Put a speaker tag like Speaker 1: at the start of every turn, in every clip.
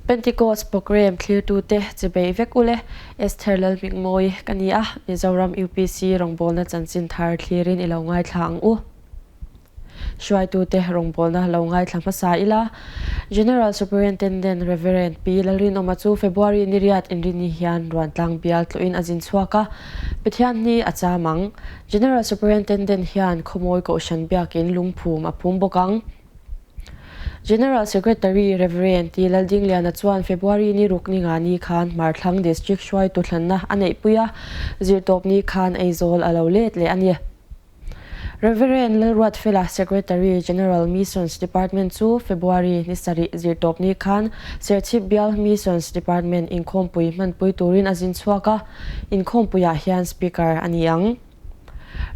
Speaker 1: Pentecost Programme thlirtute chibei vek ule, Esther Lalhmingmawi ka ni a, Mizoram UPC rawngbawlna chanchin thar thlirin i lo ngaithla ang u. Hruaitute rawngbawlna lo ngaithla hmasa ila, General Superintendent Rev. Pi Lalrinawma chu February ni riat inrini hian Ruantlang bial tlawhin a zin chhuak a, Pathianni a cham ang. General Superintendent hian Khawmawi Kohhran biakin lungphum a phum bawk ang. General Secretary Rev. T. Laldingliana chuan February ni ruk ni nga ni khan Hmarthlang District hruaitu thlanna a neihpui a, zirtawpni khan Aizawl a lo let leh a ni. Rev. Lalruatfela Secretary General Missions Department chu February ni sarih zirtawpni khan Serchhip Bial Missions Department inkhawmpui hmanpui turin a zin chhuak a, inkhawmpuiah hian Speaker a ni ang.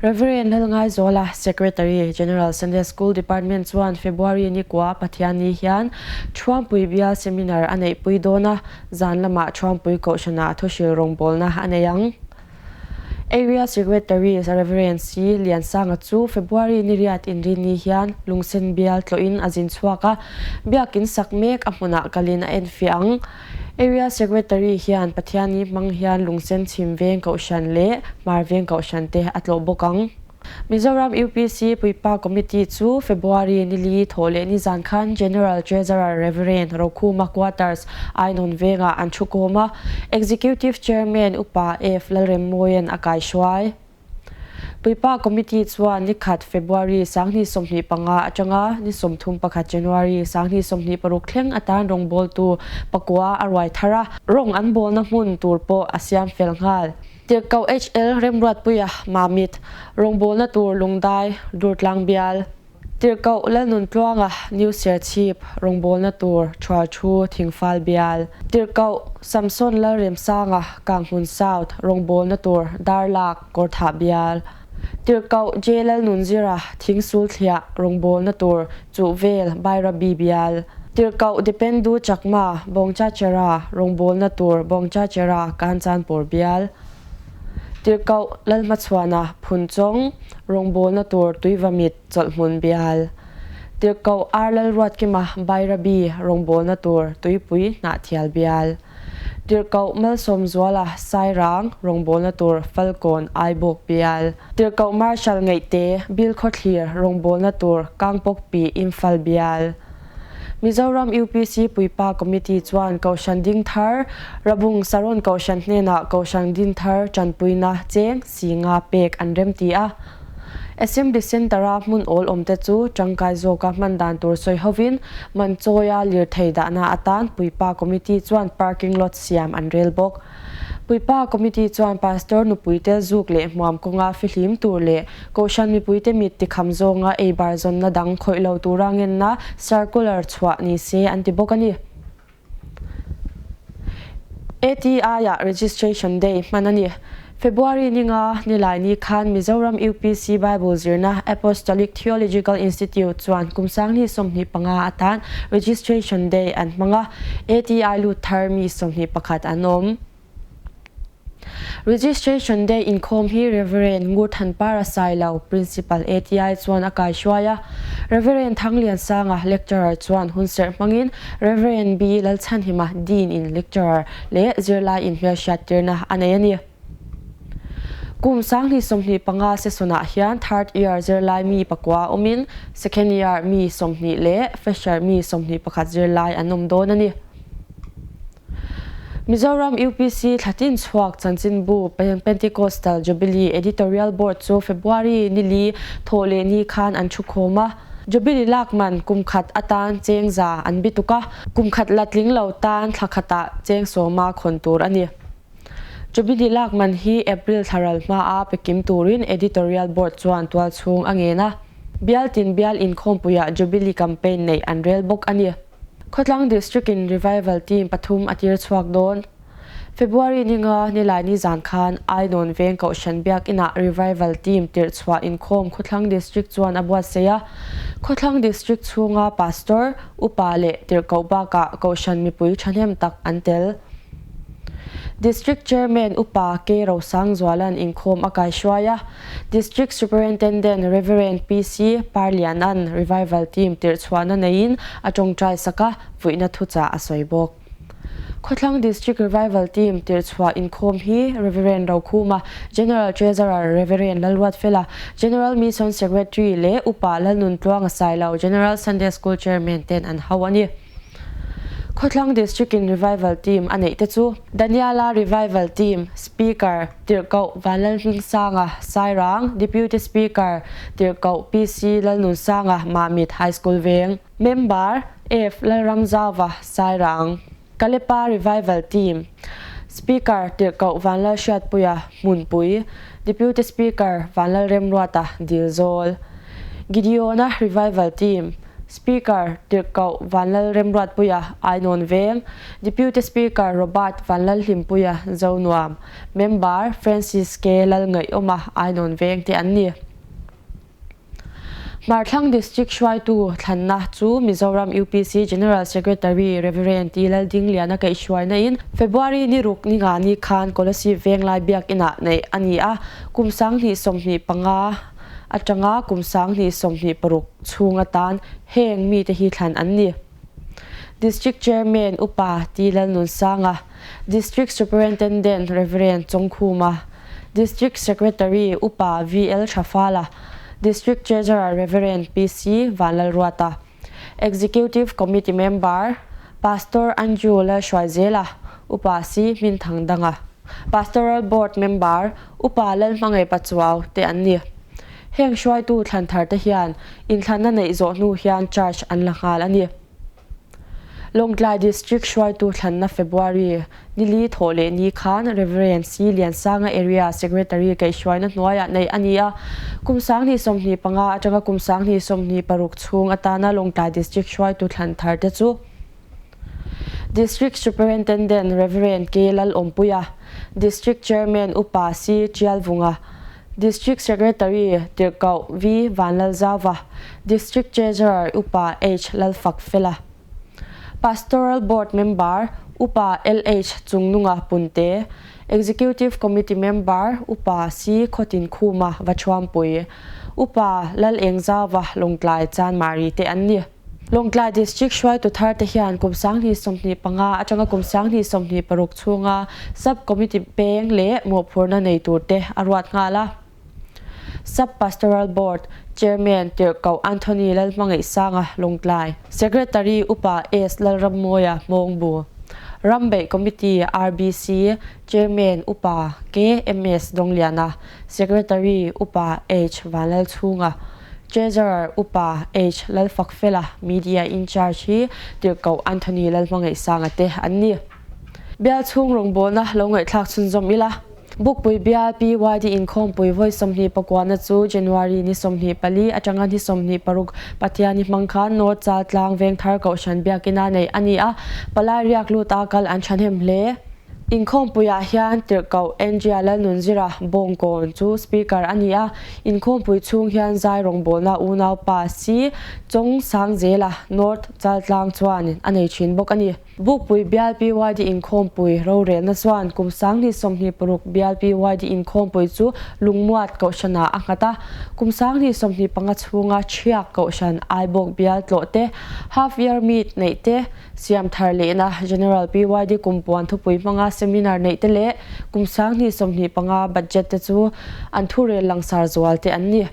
Speaker 1: Rev. Lalngaizuala, Secretary, General Sunday School Department chuan February ni kua Pathianni hian Thuampui Bial Seminar a neihpui dawn a, zan lamah Thuampui Kohhranah thuhril rawngbawlna a nei ang. Area Secretary Rev. C. Liansanga chu February ni riat inrinni hian Lungsen Bial tlawhin a zin chhuak a, biakin sak mek a hmunah kalin a enfiah ang. Area Secretary hian Pathianni hmang hian Lungsen chhim veng kohhran leh Hmar veng kohhran te a tlawh bawk ang. Mizoram UPC Puipa Committee chu February ni li thawh leh nizan khan General Treasurer Rev. Rokhuma Quarters, Ainawn vengah an thu kawm a, Executive Chairman Upa F. Lalremmawia'n a kaihruai. Puipa Committee chuan ni khat February 2025 atanga ni 31 January 2026 thleng atan rawngbawltu pakua a ruai thar a, rawng an bawlna hmun tur pawh a siam fel nghal. Tirhkoh HL Remruatpuia Mamit, rawngbawlna tur Lungdai, Durtlang bial. Tirhkoh Lalnuntluanga New Serchhip, rawngbawlna tur Thualthu, Thingfal bial. Tirhkoh Samson Lalremsanga Kanghmun South, rawngbawlna tur Darlak, Kawrthah bial. Tirhkoh J Lalnunzira Thingsulthliah, rawngbawlna tur Chuhvel, Bairabi bial. Tirhkoh Dipendu Chakma, Bawngchachera, rawngbawlna tur Bawngchachera, Kanchanpur bial. Tirhkoh Lalhmachhuana Phunchawng, rawngbawlna tur Tuivamit, Chawlhhmun bial. Tirhkoh Ar Lalruatkima Bairabi, rawngbawlna tur Tuipui, Hnahthial bial. Tirhkoh Malsawmzuala Sairang, rawngbawlna tur Falkawn, Aibawk bial. Tirhkoh Marshal Ngaihte, Bilkhawthlir, rawngbawlna tur Kangpawkpi, Imphal bial. Mizoram UPC Puipa Committee chuan Kohhran ding thar, Rabung Saron Kohhran hnenah Kohhran din thar tanpuina cheng si nga pek an remti a. Assembly Centre-a hmun awl awmte chu tangkai zawka hman dan tur sawi hovin Manchawia lirthei dahna atan Puipa Committee chuan parking lot siam an rel bawk. Puipa Committee chuan Pastor nupuite zuk leh hmuam kawnga fihlim tur leh Kohhran mipuite mit tikham zawnga ei bar zawnna dang khawih lo tura ngenna circular chhuah ni se an ti bawk a ni. ATI-ah Registration Day hman a ni. February ni nga Nilaini khan Mizoram UPC Bible zirna Apostolic Theological Institute chuan kum 2025 atan Registration Day an hmang a, ATI lut thar mi 21 an awm. Registration Day inkhawm hi Rev. Ngurthanpara Sailo, Principal ATI chuan a kaihruai a, Rev. Thangliansanga, Lecturer chuan hunserh hmangin Rev. B. Lalchhanhima, Dean in Lecturer leh zirlai inhmelhriattirna a nei a ni. Kum 2025 session-ah hian third year zirlai mi pakua awmin second year mi 20 leh fresher mi 21 zirlai an awm dawn a ni. Mizoram UPC thlatin chhuak chanchinbu Pentecostal Jubilee Editorial Board chu February ni li thawh leh ni khan an thu khawm a. Jubilee lak man kum khat atan cheng za an bituk a, kum khat la tling lo tan thla khatah cheng sawma khawn tur a ni. Jubilee lak man hi April thlaral hmaa pe kim turin Editorial Board chuan tualchhung a ngen a. Bial tin bial inkhawmpuiah Jubilee campaign neih an rel bawk a ni. Khawtlang District in Revival Team pathum a tir chhuak dawn. February ni nga Nilaini zan khan Ainawn Veng Kohhran Biakinah Revival Team tirh chhuah inkhawm Khawthlang District chuan a buatsaih a. Khawthlang District chhunga Pastor, Upa leh tirhkoh bakah Kohhran mipui thahnem tak an tel. District Chairman Upa K Rosangzuala'n inkhawm a kaihruai a. District Superintendent Rev. PC Parliana'n Revival Team tirhchhuahna neiin a tawngtai sak a, fuihna thuchah a sawi bawk. Khawthlang District Revival Team tirhchhuah inkhawm hi Rev. Rokhuma, General Treasurer Rev. Lalruatfela, General Mission Secretary leh Upa Lalnuntluanga Sailo, General Sunday School Chairman ten an hau a ni. Khawthlang District in Revival Team a neih te chu Daniela Revival Team, Speaker, Tirhkoh Vanlalhmingsanga, Sairang, Deputy Speaker, Tirhkoh PC Lalnunsanga, Mamit High School Veng, Member, F Lalramzauva, Sairang, Kalepa Revival Team, Speaker, Tirhkoh Vanlalhriatpuia, Hmunpui, Deputy Speaker, Vanlalremruata, Dilzawl, Gideona Revival Team, Speaker, Tirhkoh Vanlalremruatpuia, Ainawn Veng, Deputy Speaker, Robert Vanlalhlimpuia, Zonuam, Member, Francis K Lalngaihawma, Ainawn Veng te an ni. Hmarthlang District hruaitu thlanna chu Mizoram UPC General Secretary Rev. T Laldingliana kaihhruaina in February ni ruk ni nga ni khan Kolasib Venglai Biakinah neih a ni a, kum 2025 atanga kum 2026 chhung atan heng mite hi thlan an ni. District Chairman Upa T Lalnunsanga, District Superintendent Rev. Chawngkhuma, District Secretary Upa VL Thafala, District Treasurer Rev. PC Vanlalruata, Executive Committee Member Pastor Andrew Lalhruaizela, Upa C Hminthangdanga, Pastoral Board Member Upa Lalhmangaih Pachuau te an ni. Heng hruaitu thlan thar te hian inthlanna neih zawh hnu hian charge an la nghal a ni. Lawngtlai District hruaitu thlanna February nili thawh leh ni khan Rev. C Liansanga Area Secretary kaihhruaina hnuaiah neih a ni a. Kum 2025 atanga kum 2026 chhung atana Lawngtlai District hruaitu thlan thar te chu District Superintendent Rev. K Lalawmpuia, District Chairman Upa C Chialvunga, District Secretary Tirhkoh V Vanlalzauva, District Treasurer Upa H Lalfakfela, Pastoral Board Member Upa LH Chungnunga Punte, Executive Committee Member Upa C Khawtinkhuma Vachuampui, Upa Lalengzauva Lawngtlai Chanmari te an ni. Lawngtlai District hruaitu thar te hian kum 2025 atanga kum 2026 chhunga Sub Committee peng leh mawhphurhna nei tur te a ruat nghal a. Sub Pastoral Board Chairman Tirhkoh Anthony Lalhmangaihsanga Lawngtlai, Secretary Upa S Lalrammawia Hmawngbu, Rambeih Committee RBC Chairman Upa KMS Dawngliana, Secretary Upa H Vanlalchhunga, Treasurer Upa H Lalfakfela, Media in-charge hi Tirhkoh Anthony Lalhmangaihsanga te an ni. Bial chhung rawngbawlna lo ngaihthlak chhunzawm ila. Bukpui Bial PYD inkhawmpui vawi 29 na chu January ni 24 atanga ni 26 Pathiani hmang khan North Chaltlang Vengthar Kohhran Biakina neih a ni a, palai riak lut a kal an thahnem hle. Inkhawmpuiah hian Tirhkoh Andrea Lalnunzira Bawngkawn chu Speaker a ni a, inkhawmpui chhung hian zai rawngbawlna unaupa si Chawng Sangzela, North Chaltlang chuan a nei thin bawk a ni. Bukpui Bial PYD inkhawmpui rorelna chuan kum 2026 Bial PYD inkhawmpui chu Lungmuat Kohhranah a nghat a, kum 2025 chhunga Thiak Kohhran Aibawk Bial tlawh te, Half Year Meet neih te, Siam thar lehna General PYD kumpuan thupui hmanga seminar neih te leh kum 2025 budget te chu an thurel langsar zual te an ni.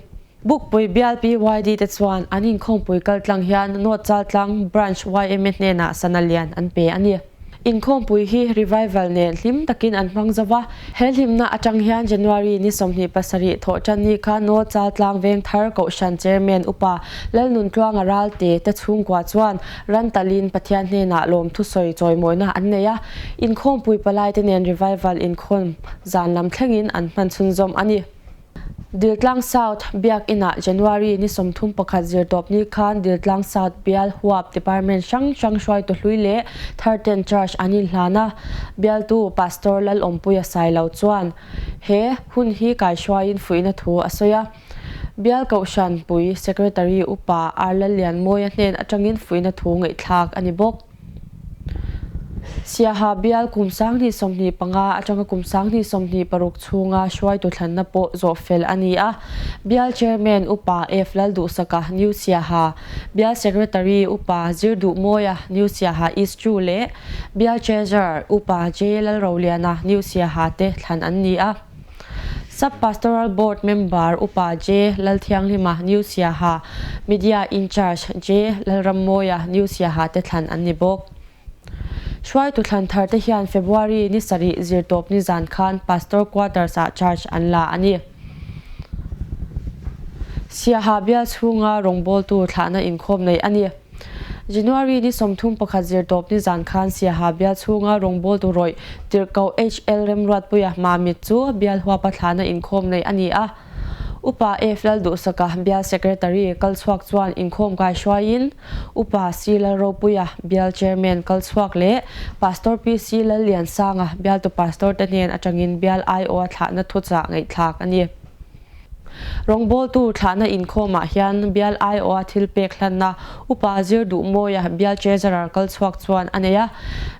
Speaker 1: Bukpui bial PYD te chuan an inkhawmpui kaltlang hian North Chaltlang Branch yma hnenah sana lian an pe a ni. Inkhawmpui hi revival nen hlim takin an hmang zo va, he hlimna atang hian January ni 27 thawh tan ni kha North Chaltlang Vengthar Kohhran Chairman Upa Lalnuntluanga Ralte te chhungkua chuan Ran talin Pathian hnenah lawmthu sawi chawimawina an nei a, inkhawmpui palaite nen revival inkhawm zan lam thlengin an hman chhunzawm a ni. Diltlang South Biakinah January ni 31 zirtawp ni khan Diltlang South Bial huap Department hrang hrang hruaitu hlui leh tharten charge an inhlan a, bialtu Pastor Lalawmpuia Sailo chuan he hun hi kaihruaiin fuihna thu a sawi a. Bial Kohhran pui Secretary Upa R Lallianmawia hnen atangin fuihna thu ngaihthlak a ni bawk. Siaha bial kum 2025 atanga kum 2026 chhunga hruaitu thlanna pawh zawh fel a ni a. Bial Chairman Upa F Lalduhsaka, New Siaha, Bial Secretary Upa Zirduhmawia, New Siaha East Two leh Bial Treasurer Upa J Lalroliana, New Siaha te thlan an ni a. Sub Pastoral Board Member Upa J Lalthianghlima, New Siaha, Media In-Charge J Lalrammawia, New Siaha te thlan an ni bawk. Hruaitu thlan thar te hian February ni sarih zirtawp ni zan khan Pastor Quarters ah charge an la a ni. Siaha bial chhunga rawngbawltu thlahna inkhawm nei a ni. January ni 31 zirtawp ni zan khan Siaha bial chhunga rawngbawltu rawih Tirhkoh HL Remruatpuia Mamit chu bial huapa thlahna inkhawm nei a ni a. Upa F Lalduhsaka bial Secretary kal chhuak chuan inkhawm kai hruaiin Upa C Lalropuia bial Chairman kal chhuak leh Pastor PC Lalliansanga bialtu Pastor te hnen atangin bial aiawha thlahna thuchah ngaihthlak a ni. Rawngbawltu thlahna inkhawmah hian bial aiawha thil pek hlanna Upa Zir Duhmawia bial Treasurer kal chhuak chuan a nei a.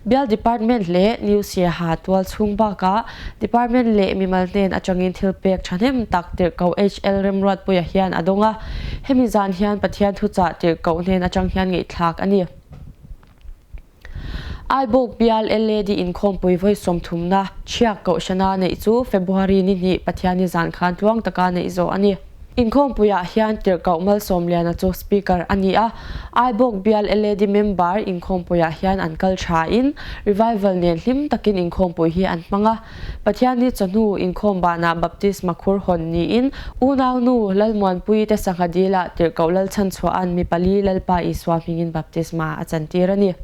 Speaker 1: Bial Department leh New Siaha tual chhung bakah Department leh mimal hnen atangin thil pek thahnem tak Tirhkoh HL Remruatpuia hian a dawng a. Hemi zan hian Pathian thuchah Tirhkoh hnen atang hian ngaihthlak a ni. Aibawk bial LAD inkhawmpui vawi sawmthumna Thiak Kohhrana neih chu February ni hnih Pathianni zan khan tluang taka neih zawh a ni. Inkhawmpuiah hian Tirhkoh Malsawmliana chu Speaker a ni a, Aibawk bial LAD member inkhawmpuiah hian an kal thain Revival nen hlim takin inkhawmpui hi an hmang a. Pathianni chawhnu inkhawm banah Baptisma khur hawn niin unaunu Lalmuanpuii te sangha dilah Tirhkoh Lalchhanchhuahan mi pali Lalpa Isua hmingin baptisma a chantir a ni.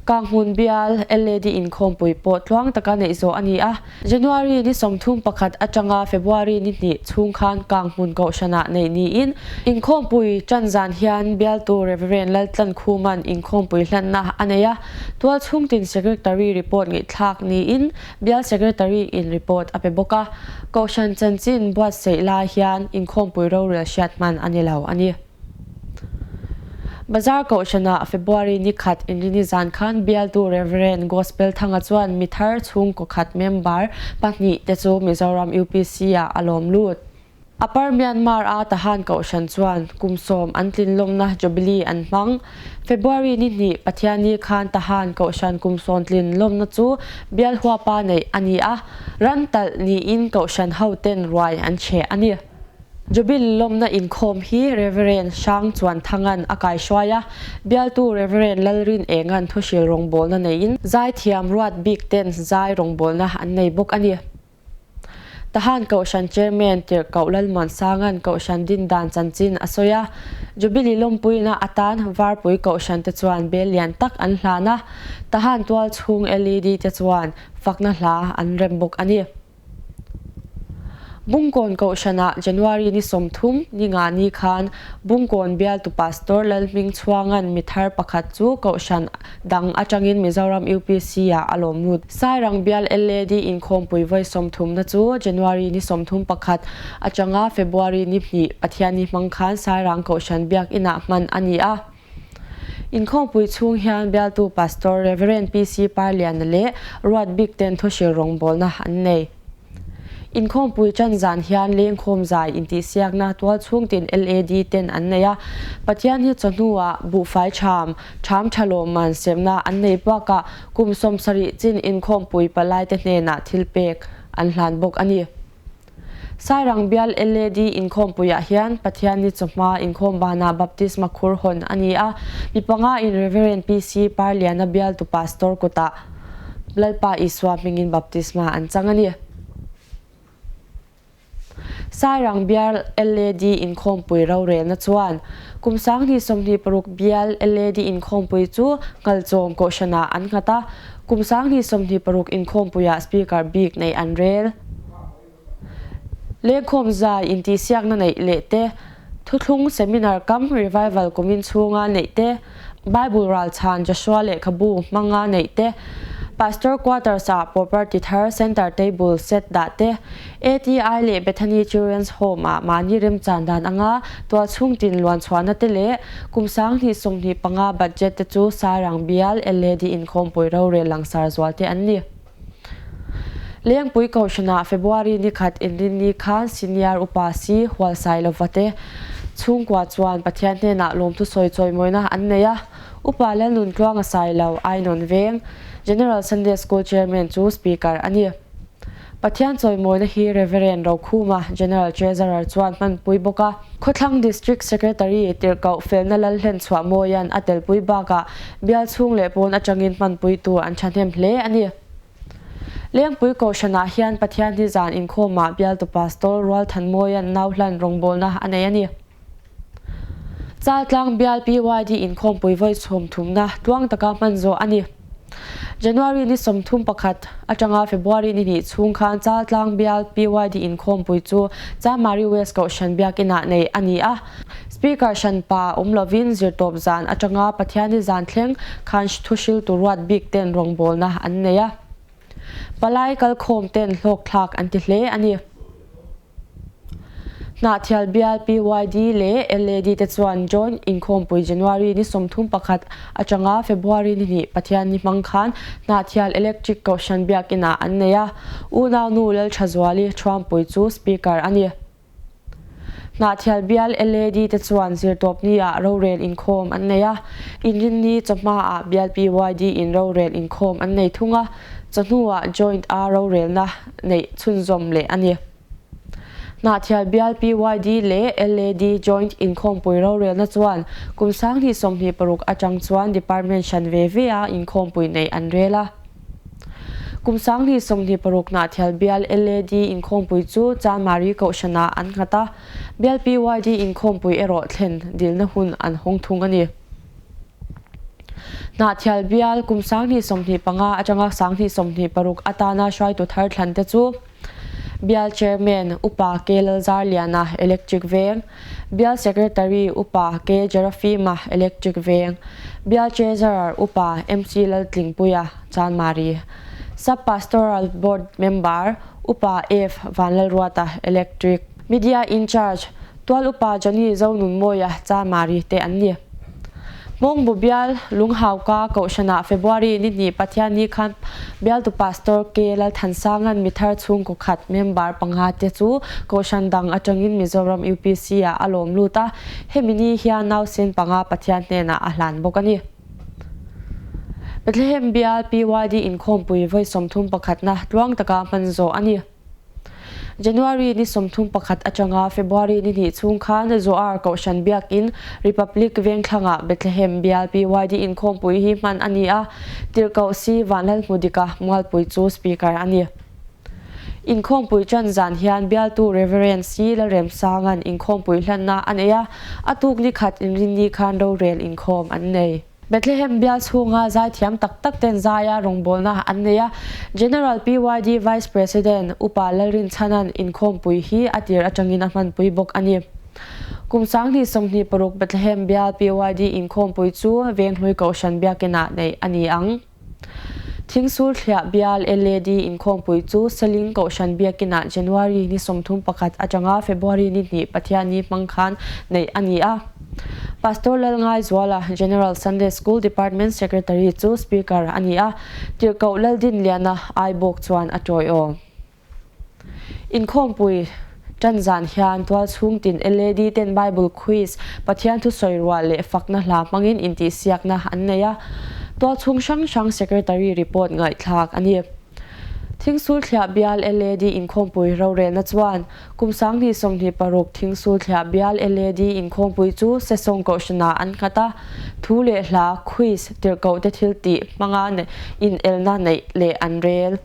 Speaker 1: Kanghmun bial LAD inkhawmpui pawh tluang taka neih zawh a ni a. January ni 31 atanga February ni hnih chhung khan Kanghmun Kohhranah neih niin inkhawmpui tan zan hian bialtu Rev. Laltlankhuma'n inkhawmpui hlanna a nei a. Tual chhungtin Secretary report ngaihthlak niin Bial Secretary in report a pe bawk a. Kohhran chanchin buatsaih lai hian inkhawmpui rorel hriat hman a ni lo a ni. Bazar Kohhranah February ni khat Inrini zan khan bialtu Rev. Gospel Thanga chuan mi thar chhungkaw khat member pahnih te chu Mizoram UPC ah a lawm lut. Upper Myanmar a Tahan Kohhran chuan kum sawm an tlinlawmna Jubilee an hmang. February ni hnih Pathianni khan Tahan Kohhran kum sawn tlinlawmna chu bial huapa neih a ni a, ran talh niin Kohhran hoten ruai an chheh a ni. Jubilee lawmna inkhawm hi Rev. Hrang Chuanthanga'n a kaihruai a, bialtu Rev. Lalrin Enga'n thuhril rawngbawlna neiin zaithiam ruat bik ten zai rawngbawlna an nei bawk a ni. Tahan Kohhran Chairman Tirhkoh Lalmuansanga'n Kohhran din dan chanchin a sawi a, Jubilee lawmpuina atan Varpui Kohhran te chuan bel lian tak an hlan a, Tahan tual chhung LED te chuan fakna hla an rem bawk a ni. Bungkawn Kohhranah January ni 30 ni nga ni khan Bungkawn bialtu Pastor Lalhming Chhuanga'n mi thar pakhat chu Kohhran dang atangin Mizoram UPC ah a lawm lut. Sairang bial LAD inkhawmpui vawi 30 na chu January ni 31 atanga February ni hnih Pathianni hmang khan Sairang Kohhran Biakinah hman a ni a. Inkhawmpui chhung hian bialtu Pastor Rev. PC Parliana leh Ruat Bik ten thuhril rawngbawlna an nei. Inkhawmpui tan zan hian lengkhawm zai intihsiakna tual chhungtin LAD ten an nei a, Pathian hi chawhnuah buhfai ṭham, ṭham ṭha lawmman semna an nei bakah kum 70 chin inkhawmpui palaite hnenah thilpek an hlan bawk a ni. Sairang bial LAD inkhawmpuiah hian Pathianni chawhma inkhawm banah baptisma khur hawn a ni a, mi panga in Rev. PC Parliana bialtu pastor kutah Lalpa Isua hmingin baptisma an chang a ni. Sairang bial LAD inkhawmpui rorelna chuan kum 2026 bial LAD inkhawmpui chu Nghalchawm Kohhranah an nghat a, kum 2026 inkhawmpuiah Speaker bik neih an rel. Lengkhawm zai intihsiakna neih leh te, thuthlung seminar kam revival kumin chhunga neih te, Bible ralchhan Joshua lehkhabu hmanga neih te, Pastor Quarters ah property thar Center Table Set dah te, ATI leh Bethany Children's Home ah mahni remchan dan anga tualchhung tin luan chhuahna te leh kum 2025 budget te chu Sairang bial LAD inkhawmpui rorel langsar zual te an ni. Lengpui Kohhranah February ni khat inrinni khan Senior Upa Si Hualsailova te chhungkua chuan Pathian hnenah lawmthu sawi chawimawina an nei a. Upa Lalnuntluanga Sailo, Ainawn Veng, General Sunday School Chairman chu Speaker a ni. Pathian chawimawina hi Rev. Rokhuma, General Treasurer chuan hmanpui bawk a. Khawthlang District Secretary Tirhkoh Felna Lalhlenchhuah Mawia'n a telpui bakah bial chhung leh pawn atangin hmanpuitu an thahnem hle a ni. Lengpui Kohhranah hian Pathian hi zan inkhawmah bialtu Pastor Rualthanmawia'n nau hlan rawngbawlna a nei a ni. Chaltlang bial PYD inkhawmpui vawi chhawm thumna tluang taka hman zawh a ni. January ni 31 atanga February ni hnih chhung khan Chaltlang bial PYD inkhawmpui chu Chamari West Kohhran Biakinah neih a ni a. Speaker hranpa awm lovin zirtawp zan atanga Pathianni zan thleng khan thuhriltu ruat bik ten rawngbawlna an nei a. Palai kalkhawm ten hlawkthlak an ti hle a ni. Hnahthial bial PYD leh LAD te chuan Joint Inkhawmpui January ni 31 atanga February ni hnih Pathianni hmang khan Hnahthial Electric Kohhran Biakinah an nei a, unaunu Lalthazuali Thuampui chu Speaker a ni. Hnahthial bial LAD te chuan zirtawpni ah rorel inkhawm an nei a, Inrinni chawhma ah bial PYD in rorel inkhawm an nei thung a, chawhnu ah Joint a rorelna neih chhunzawm leh a ni. Hnahthial bial PYD leh LAD Joint inkhawmpui rorelna chuan kum 2026 atang chuan Department hran ve ve a inkhawmpui neih an rel a. Kum 2026 Hnahthial bial LAD inkhawmpui chu Chanmari Kohhranah an nghat a, bial PYD inkhawmpui erawh thlen dilna hun an hawng thung a ni. Hnahthial bial kum 2025 atanga 2026 atana hruaitu thar thlan te chu Bial Chairman Upa K Lalzarliana, Electric Veng, Bial Secretary Upa K Jerafima, Electric Veng, Bial Treasurer Upa MC Laltlingpuia, Chanmari, Sub Pastoral Board Member Upa F Vanlalruata, Electric, Media In-Charge Tual Upa Johnny Zonunmawia, Chanmari te an ni. Hmawngbu bial Lunghauka Kohhranah February ni hnih Pathianni khan bialtu Pastor K Lalthansanga'n mithar chhungkaw khat member panga te chu Kohhran dang atangin Mizoram UPC ah a lawm lut a, hemi ni hian nausen panga Pathian hnenah a hlan bawk a ni. Bethlehem bial PYD inkhawmpui vawi 31 na tluang taka hman zawh a ni. January ni 31 atanga February ni hnih chhung khan Zoar Kohhran Biakin Republic Vengthlangah Bethlehem bial PYD inkhawmpui hi hman a ni a, Tirhkoh Si Vanlalhmudika Mualpui chu Speaker a ni. Inkhawmpui ṭan zan hian bialtu Reverend Si Lalremsanga'n inkhawmpui hlanna a nei a, a tuk ni khat inrinni khan rorel inkhawm an nei. Bethlehem bial chhunga zaithiam tak tak ten zaia rawngbawlna an nei a, General PYD Vice President Upa Lalrinchhana'n inkhawmpui hi a tir atangin a hmanpui bawk a ni. Kum 2026 Bethlehem bial PYD inkhawmpui chu Venghlui Kohhran Biakinah neih a ni ang. Thingsur Thliah bial LAD inkhawmpui chu Seling Kohhran Biakinah January ni 31 atanga February ni hnih Pathianni hmang khan neih a ni a. Pastor Lalngaizuala, General Sunday School Department Secretary chu Speaker a ni a, Tirhkoh Laldinliana Aibawk chuan a tawiawm. Inkhawmpui tan zan hian tual chhung tin LAD ten Bible Quiz, Pathian thusawi ruah leh fakna hla hmangin intihsiakna an nei a. Tual chhung hrang hrang Secretary report ngaihthlak a ni. Thingsul Thliah bial LAD inkhawmpui rorelna chuan kum 2026 Thingsul Thliah bial LAD inkhawmpui chu Sesawng Kohhranah an nghat a, thu leh hla, quiz, tirhkoh te thil tih hmanga inelna neih leh an rel.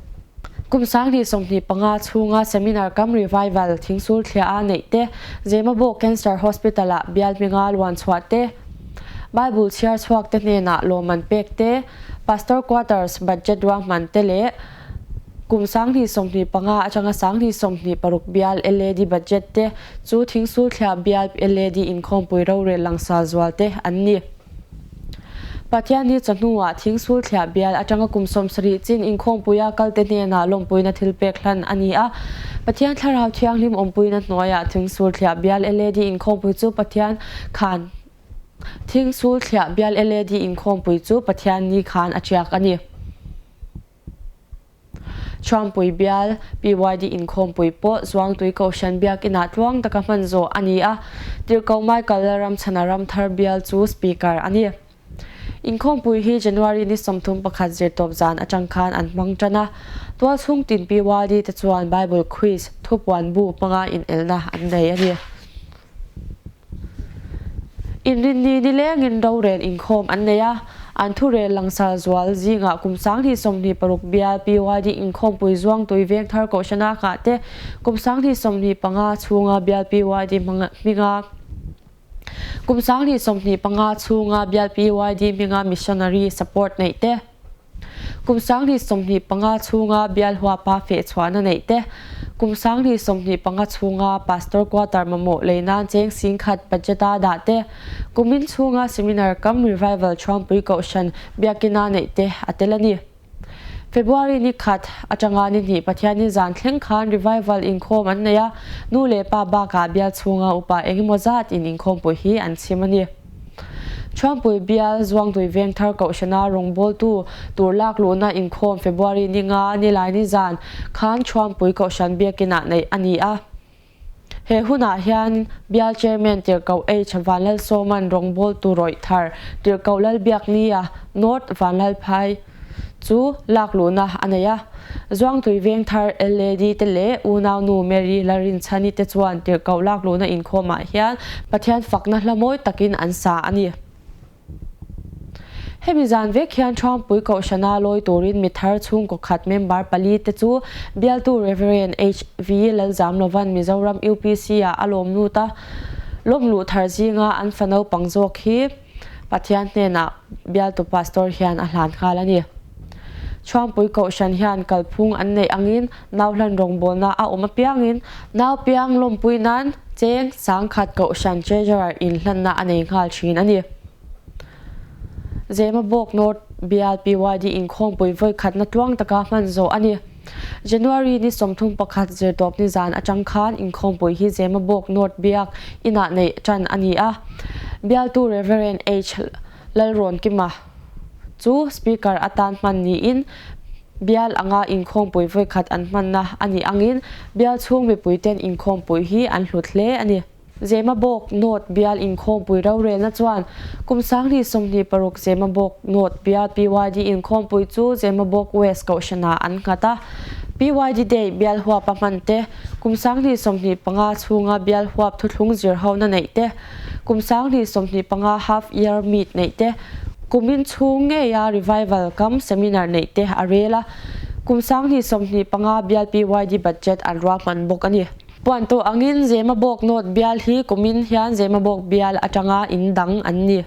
Speaker 1: Kum 2025 chhunga Seminar Cum Revival Thingsul Thliah a neih te, Zemabawk Cancer Hospital-ah bial hminga luan chhuah te, Bible chhiar chhuak te hnenah lawmman pek te, Pastor Quarters budget ruahman te leh kum 2025 atanga 2026 bial LAD budget te chu Thingsul Thliah bial LAD inkhawmpui rorel langsar zual te an ni. Pathianni chawhnuah Thingsul thliah bial atanga kum 70 chin inkhawmpuia kalte hnenah lawmpuina thilpek hlan a ni a. Pathian Thlarau Thianghlim awmpuina hnuaiah Thingsul thliah bial LAD inkhawmpui chu Pathian khan Thingsul thliah bial LAD inkhawmpui chu Pathianni khan a tiak a ni. Thuampui bial PYD inkhawmpui pawh Zuangtui Kohhran Biakinah tluang taka hman zawh a ni a, Tirhkoh Michael Lalramchhana Ramthar bial chu Speaker a ni. Inkhawmpui hi January ni 31 zirtawp zan atang khan an hmang tan a, tualchhung tin PYD te chuan Bible Quiz, thupuan bu hmanga inelna an nei a ni. Inrinni nilengin rorel inkhawm an nei a, an thurel langsar zual zingah kum 2026 bial PYD inkhawmpui Zuangtui Vengthar Kohhrana nghah te, kum 2025 chhunga bial PYD hminga kum 2025 chhunga bial PYD hminga missionary support neih te, Kum 2025 chhunga bial huapa fehchhuahna neih te, kum 2025 chhunga pastor quarter mamawh lei nan cheng 10,000 budget-a dah te, kumin chhunga seminar kam revival Thuampui Kohhran biakina neih te a tel a ni. February ni khat atanga ni hnih Pathianin zan thleng khan revival inkhawm an nei a, nu leh pa bakah bial chhunga upa engemaw zat in inkhawmpui hi an chhim a ni. Thuampui bial Zuangtui Vengthar Kohhrana rawngbawltu tur lak luhna inkhawm February ni nga Nilaini zan khan Thuampui Kohhran biakinah neih a ni a. He hunah hian bial Chairman Tirhkoh H Vanlalsawman rawngbawltu rawih thar Tirhkoh Lalbiaknia North Vanlalphai chu lak luhna a nei a. Zuangtui Vengthar LAD te leh unaunu Mary Larinchhani te chuan tirhkoh lak luhna inkhawmah hian Pathian fakna hla mawi takin an sa a ni. Hemi zan vek hian Thuampui Kohhrana lawi turin mi thar chhungkaw khat member pali te chu bialtu Rev. HV Lalzamlovan Mizoram UPC ah a lawm lut a, lawm luh thar zinga an fa naupang zawk hi Pathian hnenah bialtu pastor hian a hlan nghal a ni. Chhuangpui Kohhran hian kalphung an neih angin nauhlan rawngbawlna a awm apiangin naupiang lawmpui nan cheng 10,000 Kohhran Treasurer inhlanna a nei nghal thin a ni. Zemabawk North Bial PYD inkhawmpui vawikhatna tluang taka hman zawh a ni. January ni 31 zirtawp ni zan atang khan inkhawmpui hi Zemabawk North Biak inah neih tan a ni a. Bialtu Rev. H. Lalrawnkima chu Speaker atan hman niin bial anga inkhawmpui vawikhat an hmanna a nih angin bial chhung mipuiten inkhawmpui hi an hlut hle a ni. Zemabawk North bial inkhawmpui rorelna chuan kum 2026 Zemabawk North bial PYD inkhawmpui chu Zemabawk West Kohhranah an nghat a. PYD Day bial huapa hman te, kum 2025 chhunga bial huap thuthlung zirhona neih te, kum 2025 Half Year Meet neih te, kumin chhung ngeia Revival kam Seminar neih te a rel a. Kum 2025 bial PYD budget an ruahman bawk a ni. Puan tawh angin Zemabawk North bial hi kumin hian Zemabawk bial atanga in dang an ni.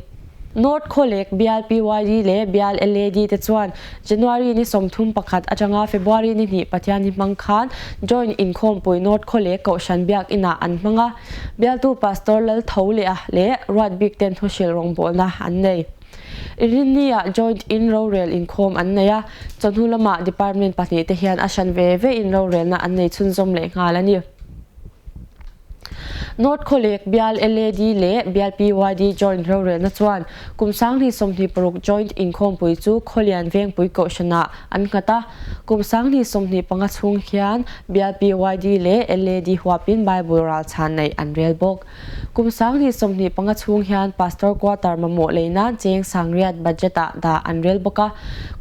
Speaker 1: North Khawlek bial PYD leh bial LAD te chuan January ni 31 atanga February ni 2 Pathianni hmang khan Joint Inkhawmpui North Khawlek Kohhran Biakinah an hmang a, bialtu Pastor Laltholea leh Ruatbik ten thuhrilh rawngbawlna an nei. Irinni-ah Joint in rorel inkhawm an nei a, chawhnu lamah Department pahnih te hian a hran ve ve in rorelna an nei chhunzawm leh nghal a ni. North Khawlek bial LAD leh bial PYD Joint rorelna chuan kum 2026 Joint inkhawmpui chu Khawlian Vengpui Kohhranah an nghat a, kum 2025 chhung hian bial PYD leh LAD huapin Bible ralchhan neih an rel bawk. Kum 2025 chhung hian Pastor Quarter mamawh lei nan cheng 8,000 budget-ah dah an rel bawk a.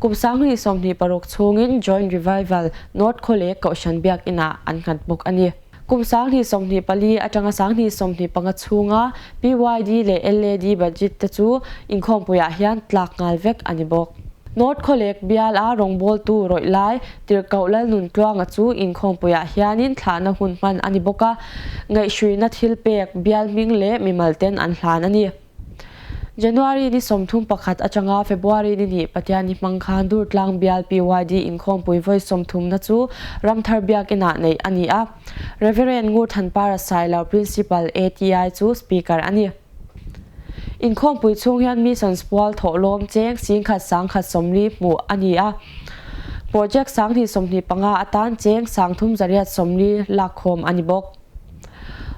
Speaker 1: Kum 2026 chhungin Joint Revival North Khawlek Kohhran Biakinah an nghat bawk a ni. Kum 2024 atanga 2025 chhunga PYD leh LAD budget te chu inkhawmpuiah hian tlak nghal vek a ni bawk. North Khawlek bial a rawngbawltu rawih lai Tirhkoh Lalnuntluanga chu inkhawmpuiah hianin thlahna hun hman a ni bawk a, ngaihhruina thil pek bial hming leh mimal ten an hlan a ni. January ni 31 atanga February ni hnih Pathianni hmang khan Durtlang bial PYD inkhawmpui vawi 30 na chu Ramthar Biakinah neih a ni a, Reverend Ngurthanpara Sailo Principal ATI chu Speaker a ni. Inkhawmpui chhung hian Missions pual thawhlawm cheng 10,000 140 hmuh a ni a. Project 2025 atan cheng 3840 lakkhawm a ni bawk.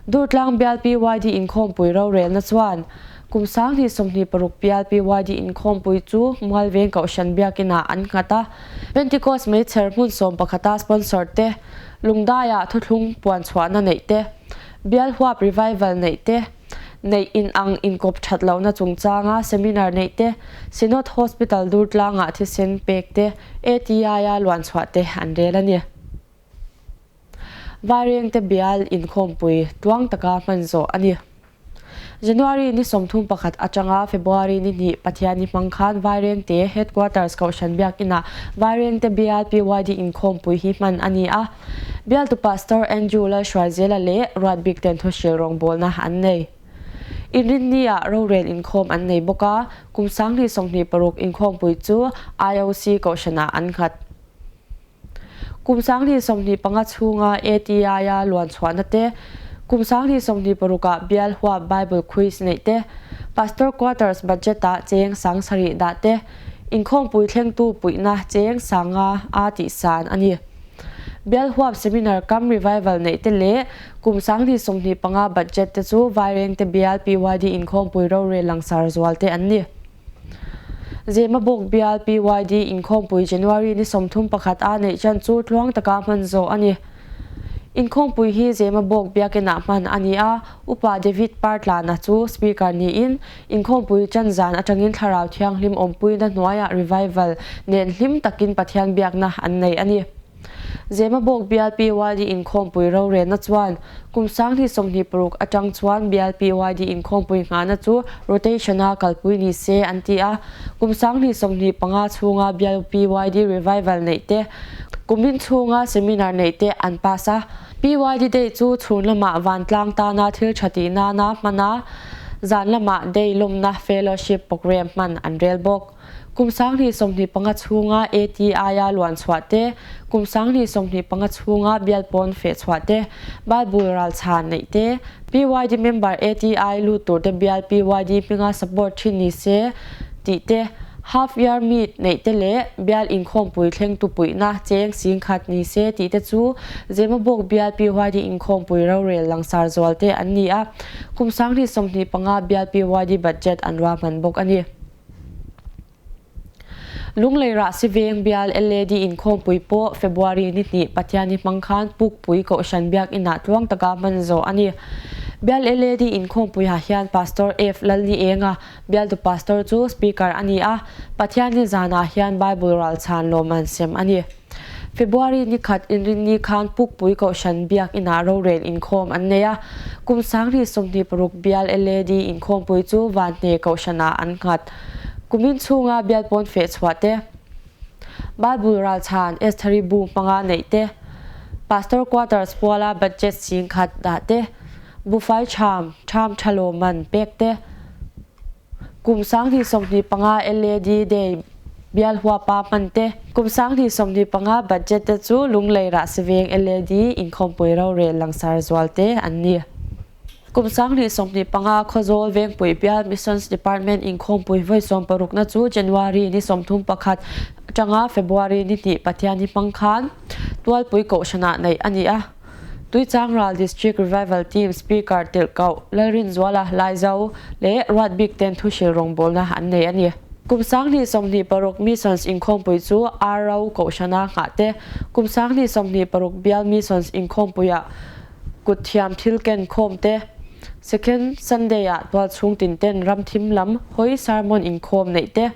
Speaker 1: Durtlang bial PYD inkhawmpui rorelna chuan kum 2026 bial PYD inkhawmpui chu Mualveng Kohhran Biakinah an nghat a. Pentecost meichher hmun sawmpakhata sponsor te, Lungdaiah thuthlung puan chhuahna neih te, bial huap revival neih te, neih inang inkawp that lohna chungchanga seminar neih te, Synod Hospital Durtlangah thisen pek te, ATI-a luan chhuah te an rel a ni. Vairengte bial inkhawmpui tluang taka hman zawh a ni. January ni 31 atanga February ni 2 Pathianni hmang khan Vairengte Headquarters Kohhran Biakinah Vairengte bial PYD inkhawmpui hi hman a ni a. Bialtu Pastor Andrew Lalhruaizela leh Ruatbik ten thuhril rawngbawlna an nei. Inrinni-ah rorel inkhawm an nei bawk a, kum 2026 inkhawmpui chu IOC Kohhranah an nghat. Kum 2025 chhunga ATI-a luan chhuahna te, kum 2026-ah bial huap Bible Quiz neih te, Pastor Quarters budget-ah cheng 7,000 dah te, inkhawmpui thlengtu puihna cheng 5,000 a tihsan a ni. Bial huap Seminar cum Revival neih te leh kum 2025 budget te chu Vairengte bial PYD inkhawmpui rorel langsar zual te an ni. Zemabawk bial PYD inkhawmpui January ni 31 a neih chan chu tluang taka hman zawh a ni. Inkhawmpui hi Zemabawk biakinah hman a ni a, Upa David Partlana chu Speaker niin inkhawmpui chan zan atangin Thlarau Thianghlim awmpuina hnuaiah revival nen hlim takin Pathian biakna an nei a ni. Zemabawk bial PYD inkhawmpui rorelna chuan kum 2026 atang chuan bial PYD inkhawmpui nghahna chu rotation-a kalpui ni se an ti a, kum 2025 chhunga bial PYD revival neih te, kumin chhunga seminar neih te an pass a. PYD Day chu chhun lamah vantlang tana thil tha tih nana hman a, zan lamah day lawmna fellowship program hman an rel bawk. Kum 2025 chhunga ATI-a luan chhuah te, kum 2025 chhunga bial pawn feh chhuah te, Bible ral chhan neih te, PYD member ATI lut tur te bial PYD hminga support thin ni se tih te, half year meet neih te leh bial inkhawmpui thlengtu puihna cheng 10,000 ni se tih te chu Zemabawk bial PYD inkhawmpui rorel langsar zual te an ni a, kum 2025 bial PYD budget an ruahman bawk a ni. Lunglei Rahsi Veng bial LAD inkhawmpui pawh February ni 2 Pathianni hmang khan Pukpui Kohhran Biakinah tluang taka hman zawh a ni. Bial LAD inkhawmpuiah hian Pastor F Lalni Enga, bialtu pastor chu speaker a ni a, Pathianni zanah hian Bible ralchhan lawmman sem a ni. February ni 1 inrinni khan Pukpui Kohhran Biakinah rorel inkhawm an nei a, kum 2026 bial LAD inkhawmpui chu Vanhne Kohhranah an nghat. Kumin chhunga bial pawn feh chhuah te, Bible ralchhan Estheri bu hmanga neih te, Pastor Quarters puala budget 10,000 dah te, buhfai ṭham, ṭham ṭha lawmman pek te, kum 2025 LAD Day bial huapa hman te, kum 2025 budget te chu Lunglei Rahsiveng LAD inkhawmpui rorel langsar zual te an ni. Kum 2025 Khawzawl Vengpui bial Missions Department inkhawmpui vawi 60 na chu January ni 31 atanga February ni 2 Pathianni hmang khan Tualpui Kohhranah neih a ni a. Tuichangral District Revival Team Speaker Tirhkoh Lalrinzuala Laizo leh Ruatbik ten thuhril rawngbawlna an nei a ni. Kum 2026 Missions inkhawmpui chu Arro Kohhrana nghah te, kum 2026 bial Missions inkhawmpuiah kut thiam thil ken khawm te, Second Sunday-ah tualchhung tin ten ram thim lam hawi sermon inkhawm neih te,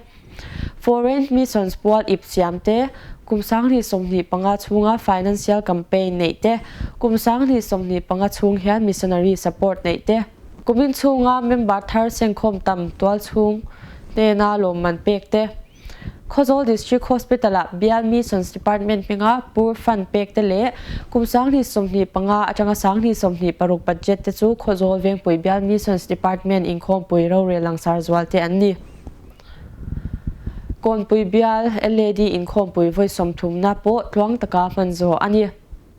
Speaker 1: Foreign Missions pual ip siam te, kum 2025 chhunga financial campaign neih te, kum 2025 chhung hian missionary support neih te, kumin chhunga member thar sengkhawm tam tualchhung hnena lawmman pek te, Khawzawl District Hospital-ah bial Missions Department hminga Poor Fund pek te leh kum 2025 atanga 2026 budget te chu Khawzawl Vengpui bial Missions Department inkhawmpui rorel langsar zual te an ni. Kawnpui bial LAD inkhawmpui vawi 30 na pawh tluang taka hman zawh a ni.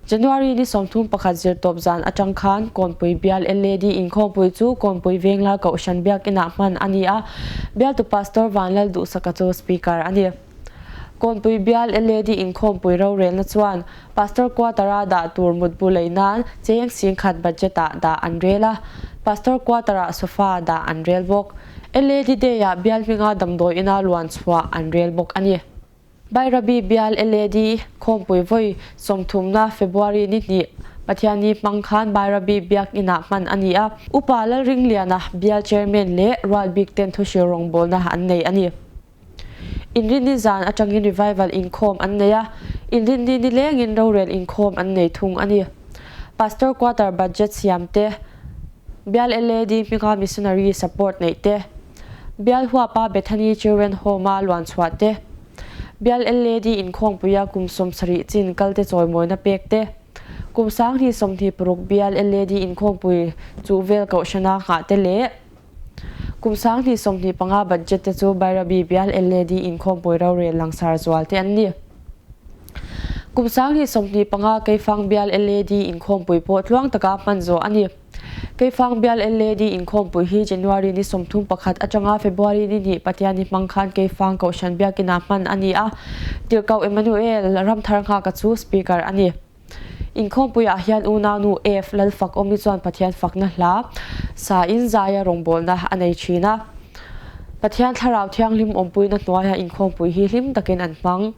Speaker 1: January ni 31 zirtawp zan atang khan Kawnpui bial LAD inkhawmpui chu Kawnpui Vengla Kohhran Biakinah hman a ni a, bialtu Pastor Vanlalduhsaka chu Speaker a ni. Kawnpui bial LAD inkhawmpui rorelna chuan Pastor Quarter-a dah tur mutbu lei nan cheng 10,000 budget-ah dah an rel a, Pastor Quarter-ah sofa dah an rel bawk. LAD Day-ah bial hminga damdawi ina luan chhuah an rel bawk a ni. Bairabi bial LAD khawmpui vawi sawmthumna February ni hnih Pathianni hmang khan Bairabi biakinah hman a ni a, Upa Lalringliana bial Chairman leh rual bik ten thuhrilh rawngbawlna an nei a ni. Inrinni zan atangin revival inkhawm an nei a, inrinni nilengin rorel inkhawm an nei thung a ni. Pastor Quarter budget siam te, Bial LAD hminga missionary support neih te, Bial huapa Bethany Children Home-a luan chhuah te, Bial LAD inkhawmpuia kum 70 chin kalte chawimawina pek te, kum 2026 Bial LAD inkhawmpui chuh vel kohhrana nghah te leh kum 2025 budget te chu Bairabi Bial LAD inkhawmpui rorel langsar zual te an ni. Kum 2025 Keifang Bial LAD inkhawmpui pawh tluang taka hman zawh a ni. Keifang Bial LAD inkhawmpui hi January ni 31 atanga February ni hnih Pathianni hmang khan Keifang Kohhran Biakinah hman a ni a, Tirhkoh Emmanuel Ramthar Nghaka chu Speaker a ni. Inkhawmpuiah hian unaunu Eve Lalfakawmi chuan Pathian fakna hla sa in zaia rawngbawlna a nei thin a. Pathian Thlarau Thianghlim awmpuina hnuaia inkhawmpui hi hlim takin an hmang.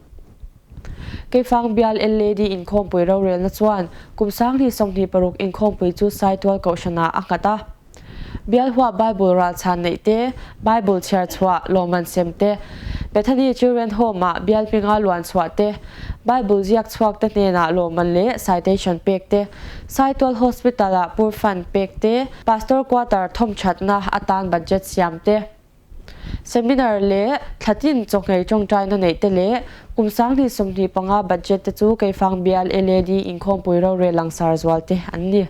Speaker 1: Keifang bial LAD inkhawmpui rorelna chuan kum 2026 inkhawmpui chu Saitual Kohhranah a nghat a. Bial huah Bible ralchhan neih te, Bible chhiar chhuah lawmman sem te, Bethany Children Home-ah bial hminga luan chhuah te, Bible ziak chhuak te hnenah lawmman leh citation pek te, Saitual Hospital-ah Poor Fund pek te, Pastor Quarter thawmthatna atan budget siam te, Seminar leh thlatin chawhngei tawngtaina neih te leh kum 2025 budget te chu Keifang bial LAD inkhawmpui rorel langsar zual te an ni.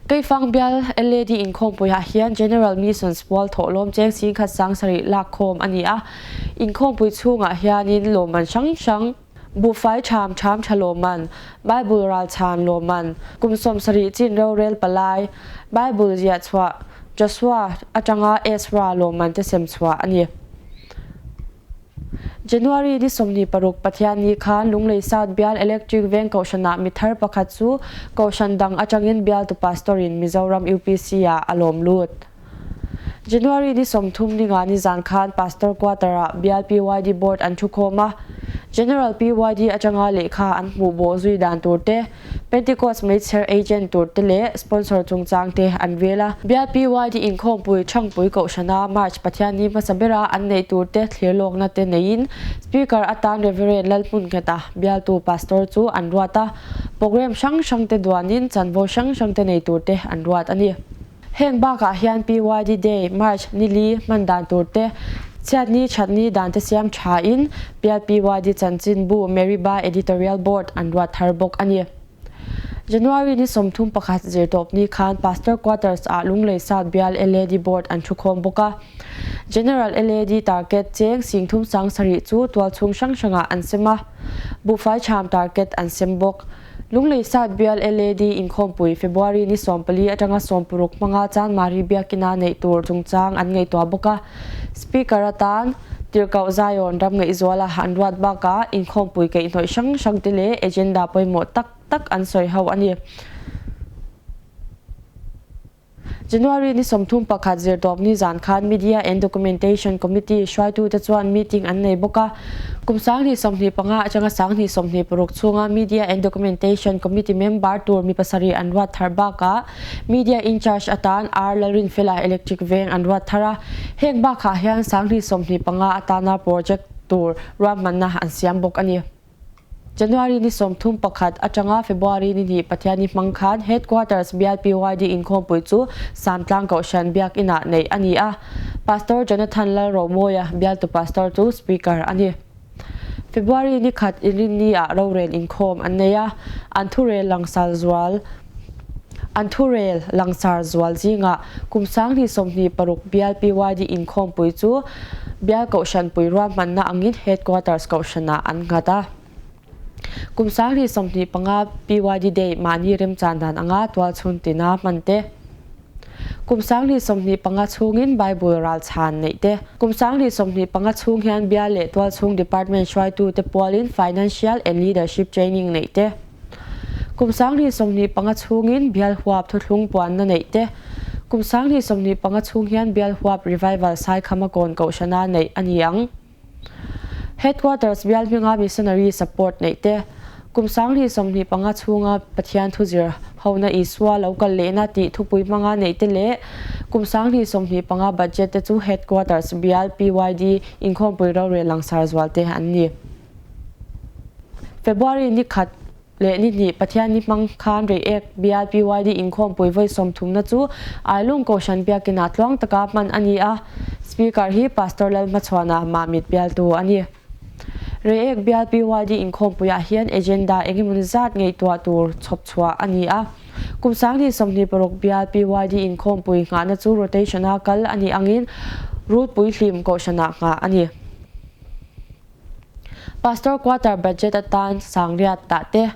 Speaker 1: Keifang bial LAD inkhawmpuiah hian General Missions pual thawhlawm cheng 10,700 lak khawm a ni a, inkhawmpui chhungah hianin lawmman hrang hrang, buhfai ṭham ṭham ṭha lawmman, Bible ralchhan lawmman, kum 70 chin rorel palai, Bible ziah chhuah, Joshua aṭanga Ezra lawmman te sem chhuah a ni. January ni 26 Pathianni khan Lunglei South bial Electric Veng Kohhranah mi thar pakhat chu Kohhran dang atangin bialtu Pastor in Mizoram UPC ah a lawm lut. January ni 30 ni nga ni zan khan Pastor Quarter ah bial PYD Board an thukhawm a, General PYD atanga lehkha an hmuh bawh zui dan tur te, Pentecost Meichher Agent tur te leh Sponsor chungchang te an rel a. Bial PYD inkhawmpui Thangpui Kohhrana March Pathianni hmasa bera an neih tur te thlir lawkna te neiin Speaker atan Reverend Lalhmunnghet-a bialtu Pastor chu an ruat a, Programme hrang hrang te duanin chanvo hrang hrang te nei tur te an ruat a ni. Heng bakah hian PYD Day, March ni li hman dan tur te, chhiatni thatni dan te siam thain Bial PYD chanchinbu Meriba Editorial Board an ruat thar bawk a ni. January ni 31 zirtawpni khan Pastor Quarters ah Lunglei South Bial LAD Board an thukhawm bawk a. General LAD target cheng 37,000 chu tualchhung hrang hrangah an sem a, buhfai cham target an sem bawk. Lunglei South bial LAD inkhawmpui February ni 14 atanga 16 hmanga Chanmari Biakina neih tur chungchang an ngaihtuah bawk a. Speaker atan Tirhkoh Zion ram ngaihzuala an ruat bakah inkhawmpui kaihhnawih hrang hrang te leh agenda pawimawh tak tak an sawi ho a ni. January ni 31 zirtawpni zan khan Media and Documentation Committee hruaitute chuan meeting an nei bawk a. Kum 2025 atanga 2026 chhunga Media and Documentation Committee member tur mi pasarih an ruat thar bakah Media in charge atan R Lalrinfela Electric Veng an ruat thar a. Heng bakah hian 2025 atana project tur ruahmanna an siam bawk a ni. January ni 31 atanga February ni hnih Pathianni hmang khan Headquarters bial PYD inkhawmpui chu Samtlang Kohhran Biakinah neih a ni a. Pastor Jonathan Lalromawia bialtu pastor chu speaker a ni. February ni khat inrinni ah rorel inkhawm an nei a, an thurel langsar zual an thurel langsar zual zingah kum 2026 bial PYD inkhawmpui chu bial Kohhranpui ruahmanna angin Headquarters Kohhranah an nghat a. Kum 2025 PYD Day mahni remchan dan anga tualchhung tina hman te. Kum 2025 chhungin Bible ralchhan neih te. Kum 2025 chhung hian bial leh tualchhung department hruaitute pualin Financial and Leadership Training neih te. Kum 2025 chhungin bial huap thuthlung puanna neih te. Kum 2025 chhung hian bial huap revival Saikhamakawn kohhrana neih a ni ang. Headquarters bial hminga missionary support neih te, kum 2025 chhunga Pathian thuzir hona Isua lo kal lehna tih thupui hmanga neih te leh kum 2025 budget te chu Headquarters bial PYD inkhawmpui rorel langsar zual te an ni. February ni khat leh ni hnih Pathian ni hmang khan Reiek bial PYD inkhawmpui vawi sawmthumna chu Ailung Kohhran Biakinah tluang taka hman a ni a, Speaker hi Pastor Lalhmachhuana Mahmit bialtu a ni. Reiek bial PYD inkhawmpuiah hian agenda engemawni zat ngaihtuah tur chhawp chhuah a ni a. Kum 2026 bial PYD inkhawmpui nghahna chu rotation-a kal a nih angin Rulpui Hlim Kohhranah nghah a ni. Pastor Quarter Budget atan sangriat tah te,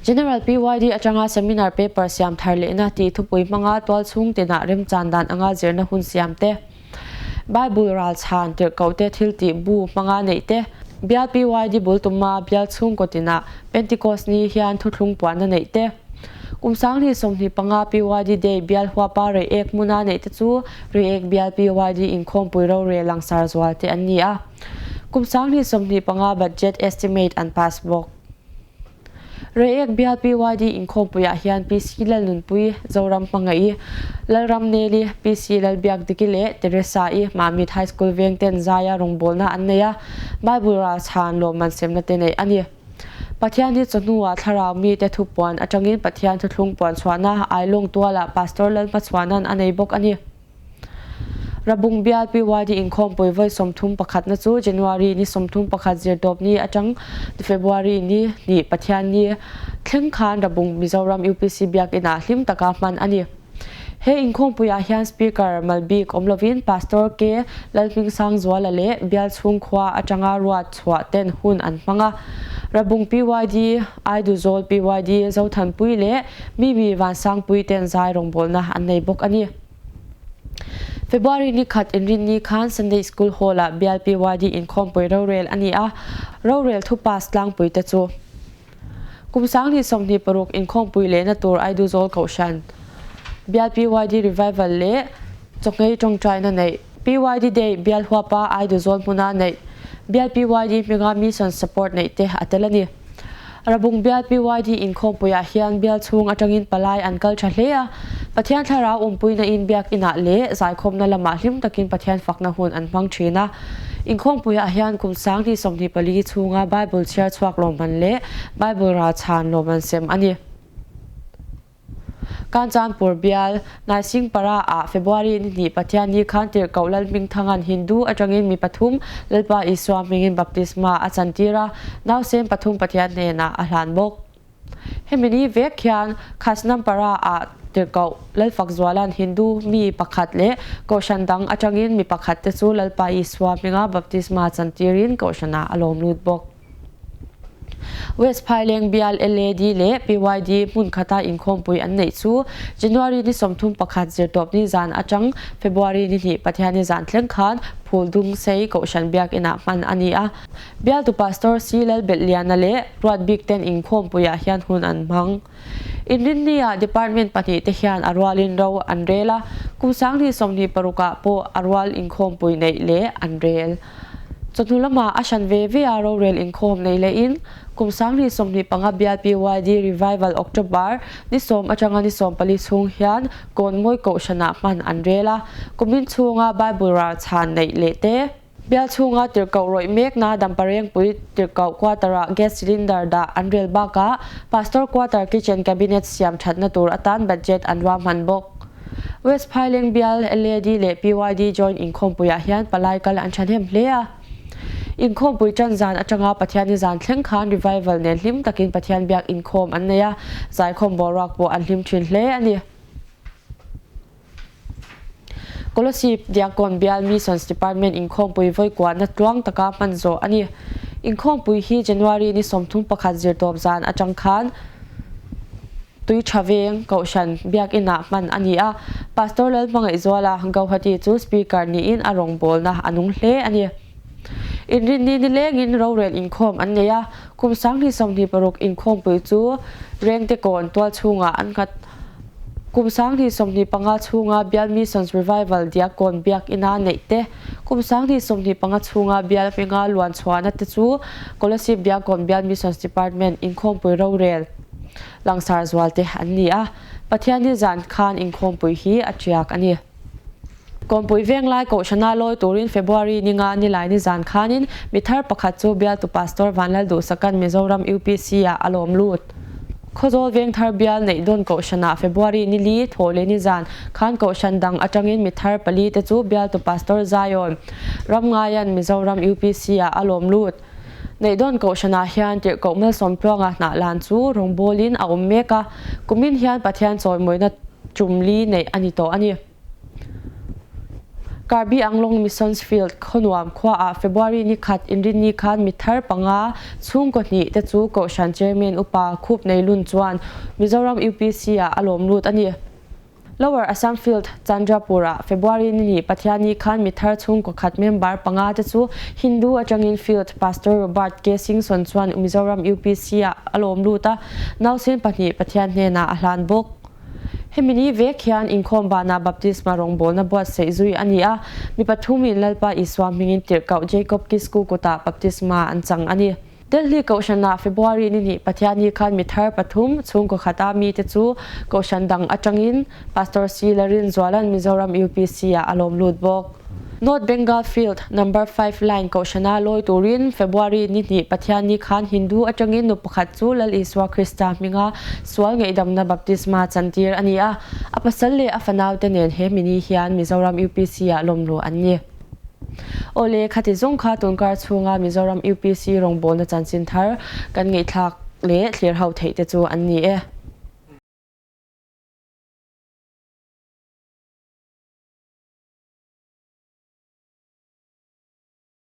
Speaker 1: General PYD atanga Seminar Paper siam thar lehna tih thupui hmanga tualchhung tinah remchan dan anga zirna hun siam te, Bible ral chhan tirhkoh te thil tih bu hmanga neih te, Bial PYD bul tuma bial chhungkaw tinah Pentecost ni hian thuthlung puanna neih te, Kum 2025 PYD Day bial huapa Reiek hmuna neih te chu Reiek bial PYD inkhawmpui rorel langsar zual te an ni a. Kum 2025 budget estimate an pass bawk. Reiek bial PYD inkhawmpuiah hian PC Lalnunpui, Zoram Hmangaih, Lalram Neli, PC Lalbiakdiki leh Teresa-i Mamit High School veng ten zaia rawngbawlna an nei a, Bible ral chhan lawmman semna te neih a ni. Pathian hi chawhnuah thlarau mite thupuan atangin Pathian thuthlung puan chhuahna Ailawng tualah Pastor Lalhmachhuanan a nei bawk a ni. Rabung bial PYD inkhawmpui vawi 31 na chu January ni 31 zirtawpni atang February ni hnih Pathianni thleng khan Rabung Mizoram UPC Biakinah hlim taka hman a ni. He inkhawmpuiah hian Speaker Malbik awm lovin Pastor K Lalhmingsangzuala leh bial chhungkhua atanga ruat chhuah ten hun an hmang a. Rabung PYD, Aiduzawl PYD, Zothanpui leh Mimi Vansangpui ten zai rawngbawlna an nei bawk a ni. February ni khat inrinni khan Sunday School Hall-ah bial PYD inkhawmpui rorel a ni a, rorel thu pass tlangpui te chu kum 2026 inkhawmpui lehna tur Aiduzawl Kohhran, bial PYD Revival leh Chawhngei tawngtaina neih, PYD Day bial huapa Aiduzawl hmuna neih, bial PYD hminga Mission Support neih te a tel a ni. Rabung bial PYD inkhawmpuiah hian bial chhung atangin palai an kal tha hle a, Pathian thlarau awmpuina in biakinah leh zaikhawmna lamah hlim takin Pathian fakna hun an hmang thin a. Inkhawmpuiah hian kum 2024 chhunga Bible chhiar chhuak lawmman leh Bible ralchhan lawmman sem a ni. Kanchanpur bial, Naisingpara ah February ni hnih Pathian ni khan Tirhkoh Lalhmingthanga'n Hindu atangin mi pathum Lalpa Isua hmingin baptisma a chantir a, nausen pathum Pathian hnenah a hlan bawk. Hemi ni vek hian Khasnampara ah Tirhkoh Lalfakzuala'n Hindu mi pakhat leh Kohhran dang atangin mi pakhat te chu Lalpa Isua hminga baptisma chantirin Kohhranah a lawm lut bawk. West Phaileng bial LAD leh PYD hmun khata inkhawmpui an neih chu January ni 31 zirtawpni zan atang February ni hnih Pathianni zan thleng khan Phuldung Sei Kohhran Biakinah hman a ni a. Bialtu Pastor C Lalbelhliana leh Ruatbik ten inkhawmpuiah hian hun an hmang. Inrinni-ah department pahnih te hian a rualin ro an rel a, kum 2026 ah pawh a rual inkhawmpui neih leh an rel. Chawhnu lamah a hran ve ve a rorel inkhawm nei lehin kum 2025 bial PYD Revival October ni 10 atanga ni 14 chhung hian Kawnmawi Kohhranah hman an rel a, kumin chhunga Bible ral chhan neih leh te, bial chhunga tirhkoh rawih mekna Damparengpui tirhkoh quarter-ah gas cylinder dah an rel bakah Pastor quarter kitchen cabinet siam thatna tur atan budget an ruahman bawk. West Phaileng bial LAD leh PYD joint inkhawmpuiah hian palai kal an thahnem hle a. Inkhawmpui tan zan atanga Pathianni zan thleng khan revival nen hlim takin Pathian biak inkhawm an nei a, zaikhawm boruak pawh an hlim thin hle a ni. Kolasib Diakon bial Missions Department inkhawmpui vawikuahna tluang taka hman zawh a ni. Inkhawmpui hi January ni 31 zirtawp zan atang khan Tui Tha Veng Kohhran Biakin ah hman a ni a, Pastor Lalhmangaihzuala Gauhati chu Speaker niin a rawngbawlna a nung hle a ni. Inrinni nilengin rorel inkhawm an nei a, kum 2026 inkhawmpui chu Rengtekawn tualchhungah an nghat. Kum 2025 chhunga Bial Missions Revival Diakkawn Biakina neih te, kum 2025 chhunga Bial hminga luan chhuahna te chu Kolasib Diakkawn Bial Missions Department inkhawmpui rorel langsar zual te an ni a, Pathianni zan khan inkhawmpui hi a tiak a ni. Kawnpui Venglai Kohhrana lawi turin February ninga nilai nizan khanin mi thar pakhat chu bialtu Pastor Vanlalduhsakan Mizoram UPC ah a lawm lut. Khawzawl Vengthar bial neih dawn Kohhranah February nili thawh leh nizan khan Kohhran dang atangin mi thar pali te chu bialtu Pastor Zion Ramngaian Mizoram UPC ah a lawm lut. Neih dawn Kohhranah hian Tirhkoh Malsawmtluanga hnah lan chu rawngbawlin a awm mek a, kumin hian Pathian chawimawina tumli neih a ni tawh a ni. Karbi Anglong Missions Field khawnuam khuaah February ni khat inrinni khan mi thar panga chhungkaw hnih te chu Kohhran Chairman Upa Khup Neilun chuan Mizoram UPC ah a lawm lut a ni. Lower Assam Field Chandrapur ah February ni ni Pathianni khan mi thar chhungkaw khat member panga te chu Hindu atangin Field Pastor Robert K Singson chuan Mizoram UPC ah a lawm lut a, nausen pahnih Pathian hnenah a hlan bawk. Hemi ni vek hian inkhawm banah baptisma rawngbawlna buatsaih zui a ni a, mi pathumin Lalpa Isua hmingin tirhkoh Jacob Kisku kutah baptisma an chang a ni. Delhi Kohhranah February ni hnih Pathianni khan mi thar pathum chhungkaw khata mite chu Kohhran dang atangin Pastor C. Larinzuala'n Mizoram UPC-ah a lawm lut bawk. North Bengal Field Number Five Line Kohhrana lawi turin February ni hnih Pathianni khan Hindu atangin nu pakhat chu Lal Isua Krista hminga sual ngaihdamna baptisma chantir a ni a, a pasal leh a fanaute nen he mini hian Mizoram UPC-ah lawmluh an ni. Awle, khati zawng kha tunkar chhunga Mizoram UPC rawngbawlna chanchin thar kan ngaihthlak leh thlir ho theih te chu an ni e.